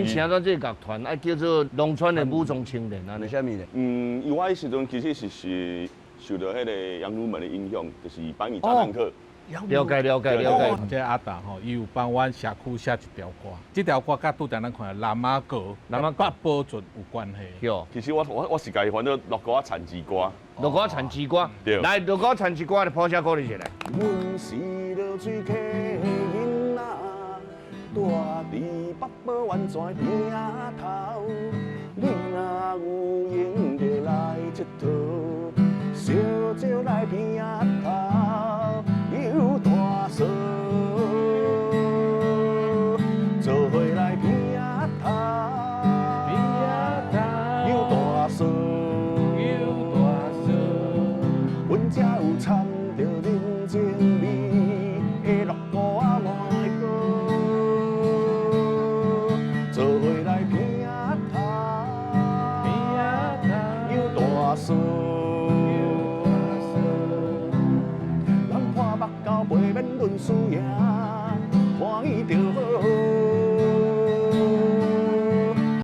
恁是按怎這個樂團愛叫做農村的武裝青年按呢？為啥物咧？嗯，因為我彼時陣其實是受著彼个楊汝門的影響，就是百米炸彈客。了解了解了解。這阿達吼，伊有幫阮社區寫一條歌，這條歌佮拄才咱看的南仔閣、南仔閣北寶圳有關係。對。其實我是共伊翻做洛歌仔田之歌。洛歌仔田之歌。對。來，洛歌仔田之歌來譜寫鼓勵一下。阮是濁水溪囡仔，住佇北埔源泉邊仔頭。你若有閒就來𨑨迌，相招來鼻仔頭游大趖，做伙來鼻仔頭游大趖，游大趖。阮才有摻著人情味的洛歌仔慢歌，做伙來鼻仔頭游大趖。咱破目溝袂免論輸贏，歡喜著